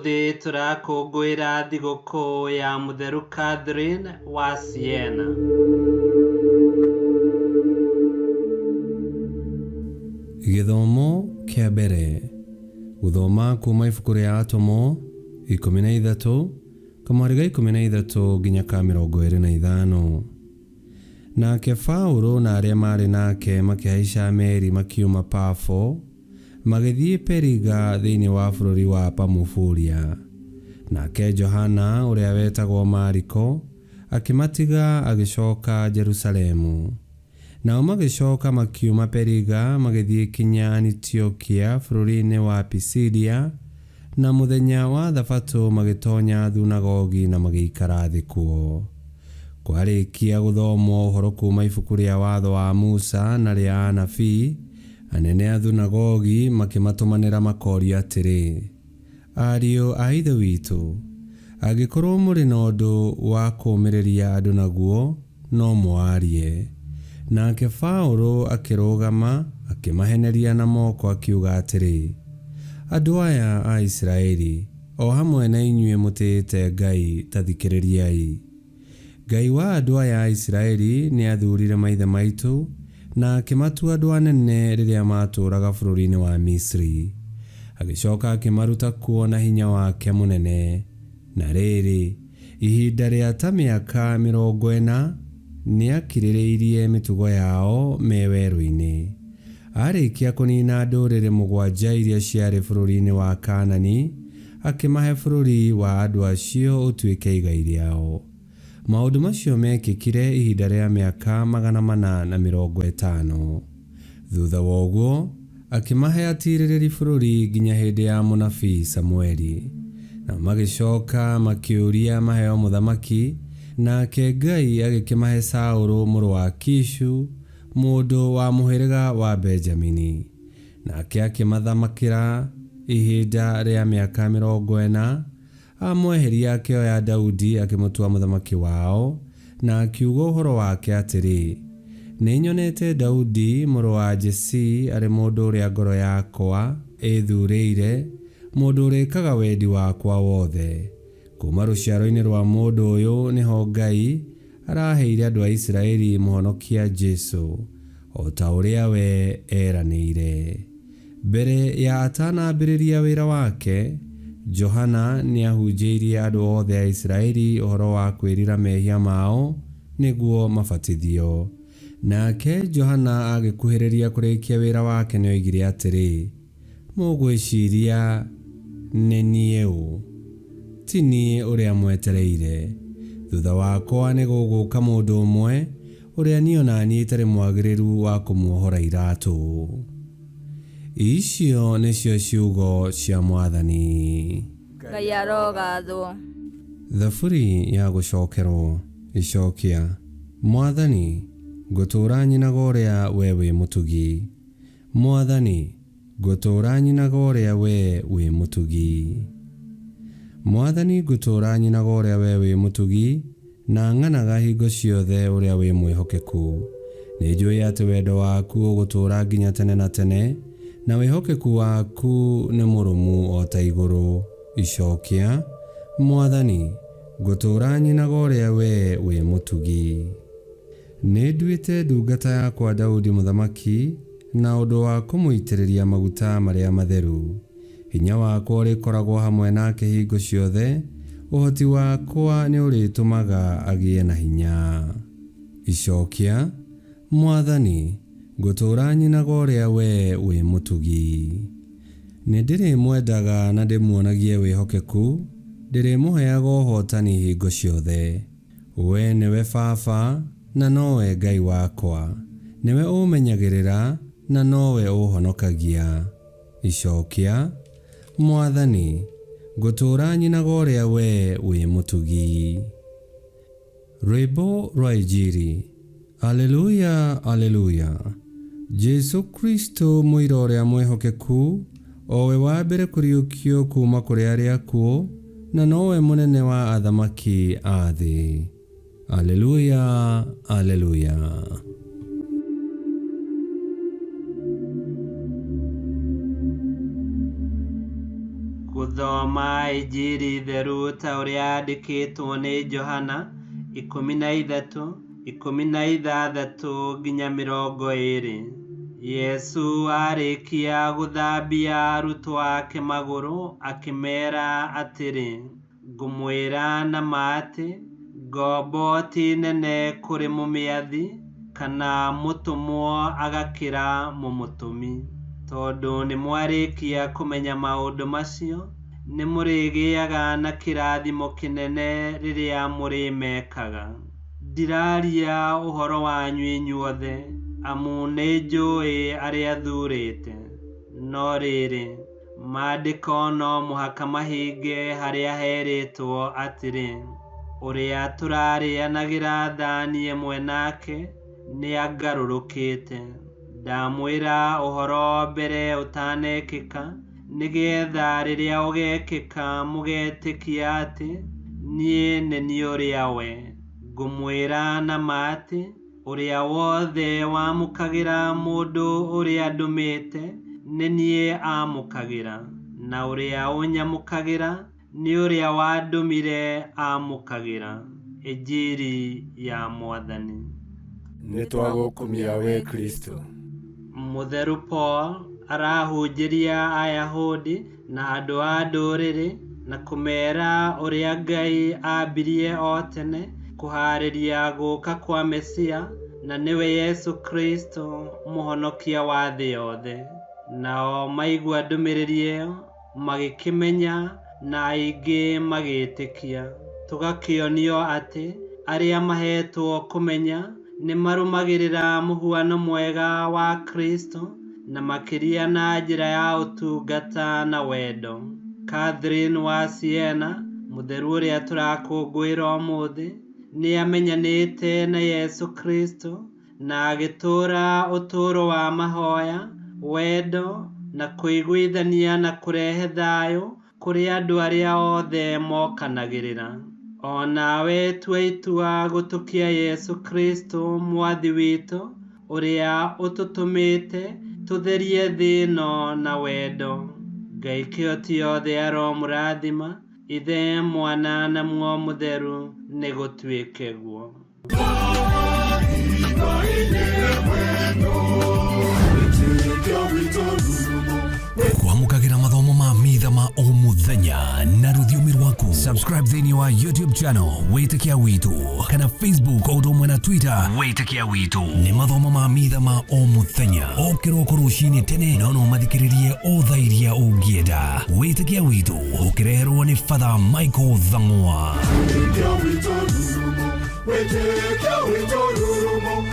Ũmũthĩ tũrakũngũĩra thigũkũ ya Mũtheru Catherine wa Siena. Gĩthomo kĩa mbere gũthoma kuma ibuku rĩa Atũmwo 13 kamwari ga 13 nginya ka 25. Nake Paũlũ na arĩa maarĩ nake makĩhaica meri makiuma Pafo magĩthiĩ Periga thĩinĩ wa bũrũri wa Pamufulia. Nake Johana ũrĩa wetagwo Mariko akĩmatiga agĩcoka Jerusalemu. Nao magĩcoka makiuma Periga magĩthiĩ kinya Anitiokia bũrũri-inĩ wa Pisidia, na mũthenya wa Thabatũ magĩtonya thunagogi na magĩikara thĩ kuo. Kwarĩkia gũthomwo ũhoro kuuma ibuku rĩa Watho wa Musa na rĩa Anabii, anene a thunagogi makĩmatũmanĩra makorio atĩrĩ, Ariũ a Ithe witũ, angĩkorwo mũrĩ na ũndũ wa kũũmĩrĩria andũ naguo, no mũwarie. Nake Paũlũ akĩrũgama, akĩmaheneria na moko akiuga atĩrĩ, Andũ aya a Isiraeli, o hamwe na inyuĩ mũtĩĩte Ngai, ta thikĩrĩriai. Ngai wa andũ aya a Isiraeli nĩathuurire maithe maitũ, na akĩmatua andũ anene rĩrĩa maatũũraga bũrũri-inĩ wa Misiri. Agĩcooka akĩmaruta kuo na hinya wake mũnene. Na rĩrĩ, ihinda rĩa ta mĩaka 40, nĩakirĩrĩirie mĩtugo yao me werũ-inĩ. Aarĩkia kũniina ndũrĩrĩ mũgwanja iria ciarĩ bũrũri-inĩ wa Kaanani, akĩmahe bũrũri wa andũ acio ũtuĩke igai rĩao. Maũndũ macio meekĩkire ihinda rĩa mĩaka 450. Thutha wa ũguo, akĩmahe atiirĩrĩri bũrũri nginya hĩndĩ ya mũnabii Samũeli. Nao magĩcoka makĩũria maheo mũthamaki, nake Ngai agĩkĩmahe Saũlũ mũrũ wa Kishu, mũndũ wa mũhĩrĩga wa Benjamini. Nake akĩmathamakĩra ihinda rĩa mĩaka 40, amweheria akĩoya Daudi akĩmũtua mũthamaki wao, na akiuga ũhoro wake atĩrĩ, Nĩnyonete Daudi mũrũ wa Jesii arĩ mũndũ ũrĩa ngoro yakwa ĩĩthuurĩire, mũndũ ũrĩĩkaga wendi wakwa wothe. Kuuma rũciaro-inĩ rwa mũndũ ũyũ nĩho Ngai araheire andũ a Isiraeli Mũhonokia Jesũ, o ta ũrĩa we eeranĩire. Mbere ya atanambĩrĩria wĩra wake, Johana nĩahunjĩirie andũ othe a Isiraeli ũhoro wa kwĩrira mehia mao nĩguo mabatithio. Nake Johana agĩkuhĩrĩria kũrĩkia wĩra wake nĩoigire atĩrĩ, Mũgwĩciria nĩ niĩ ũ? Ti niĩ ũrĩa mwetereire. Thutha wakwa nĩgũgũũka mũndũ ũmwe ũrĩa niĩ o na niĩ itarĩ mwagĩrĩru wa kũmuohora iratũ. Icio nĩcio ciugo cia Mwathani. Ngai arogathwo. Thaburi ya gũcokerwo. Icokia. Mwathani, ngũtũũra nyinaga ũrĩa wee wĩ mũtugi. Mwathani, ngũtũũra nyinaga ũrĩa wee wĩ mũtugi. Mwathani, ngũtũũra nyinaga ũrĩa wee wĩ mũtugi, na ng'anaga hingo ciothe ũrĩa wĩ mwĩhokeku. Nĩnjũĩ atĩ wendo waku ũgũtũũra nginya tene na tene, na wĩhokeku waku nĩ mũrũmu o ta igũrũ. Icokia. Mwathani, ngũtũũra nyinaga ũrĩa wee wĩ mũtugi. Nĩnduĩte ndungata yakwa Daudi mũthamaki na ũndũ wa kũmũitĩrĩria maguta marĩa matheru. Hinya wakwa ũrĩkoragwo hamwe nake hingo ciothe, ũhoti wakwa nĩũrĩtũmaga agĩe na hinya. Icokia. Mwathani, ngũtũũra nyinaga ũrĩa wee wĩ mũtugi. Nĩndĩrĩmwendaga na ndĩmuonagie wĩhokeku, ndĩrĩmũheaga ũhootani hingo ciothe. Wee nĩwe Baba, na nowe Ngai wakwa, nĩwe ũũmenyagĩrĩra, na nowe ũũhonokagia. Icokia. Mwathani, ngũtũũra nyinaga ũrĩa wee wĩ mũtugi. Rwĩmbo rwa Injiri. Aleluya, Aleluya! Jesũ Kristo mũira ũrĩa mwĩhokeku, o we wa mbere kũriũkio kuuma kũrĩ arĩa akuũ, na nowe mũnene wa athamaki a thĩ. Aleluya, Aleluya! Gũthoma Injiri theru ta ũrĩa yandĩkĩtwo nĩ Johana 13 16 nginya 20. Yesu arĩkia gũthambia arutwo ake magũrũ akĩmeera atĩrĩ, ngũmwĩra na ma atĩ, ngombo ti nene kũrĩ mũmĩathi, kana mũtũmwo agakĩra mũmũtũmi. Tondũ nĩmwarĩkia kũmenya maũndũ macio, nĩmũrĩgĩaga na kĩrathimo kĩnene rĩrĩa mũrĩmekaga. Ndiraria ũhoro wanyu inyuothe, amu nĩnjũĩ arĩa thuurĩte. No rĩrĩ, maandĩko no mũhaka mahinge harĩa herĩtwo atĩrĩ, ũrĩa tũrarĩanagĩra thani ĩmwe nake nĩangarũrũkĩte. Ndamwĩra ũhoro mbere ũtanekĩka, nĩgeetha rĩrĩa ũgekĩka mũgetĩkia atĩ niĩ nĩ niĩ ũrĩa we. Ngũmwĩra na ma atĩ, ũrĩa wothe wamũkagĩra mũndũ ũrĩa ndũmĩte nĩ niĩ amũkagĩra, na ũrĩa ũnyamũkagĩra nĩ ũrĩa wandũmire amũkagĩra. Injiri ya Mwathani. Nĩtwagũkumia we Kristo. Mũtheru Paul arahunjĩria Ayahudi na andũ a ndũrĩrĩ na kũmeera ũrĩa Ngai ambirie o tene kũhaarĩria gũũka kwa Mesia, na nĩwe Yesu Kristo mũhonokia wa thĩ yothe. Nao maigua ndũmĩrĩri ĩyo magĩkĩmenya na aingĩ magĩĩtĩkia. Tũgakĩonio atĩ arĩa mahetwo kũmenya nĩmarũmagĩrĩra mũhuano mwega wa Kristo na makĩria na njĩra ya ũtungata na wendo. Catherine wa Siena, mũtheru ũrĩa tũrakũngũĩra ũmũthĩ, nĩamenyanĩte na Yesu Kristo na agĩtũũra ũtũũro wa mahoya, wendo na kũiguithania na kũrehe thayũ kũrĩ andũ arĩa othe mokanagĩrĩra. O nawe tua itua gũtũkia Yesu Kristo Mwathi witũ, ũrĩa ũtũtũmĩte tũtherie thĩ ĩno na wendo. Ngai kĩhoti yothe aromũrathima, Ithe, Mwana na Muoyo Mũtheru, nĩgũtuĩke guo. Kwamũkagĩra mathomo ma mitha ma o mũthenya na rũthiomi rwaku. Subscribe thĩinĩ wa YouTube channel Wĩtĩkia Witũ kana Facebook o ũndũ ũmwe na Twitter Wĩtĩkia Witũ. Nĩ mathomo ma mitha ma o mũthenya o kĩroko rũcinĩ tene, no no mathikĩrĩrie o thaa iria ũngĩenda. Wĩtĩkia Witũ ũkĩreherwo nĩ Father Michael Thang'wa. Wĩtĩkia witũ rurumo, wĩtĩkia witũ rurumo.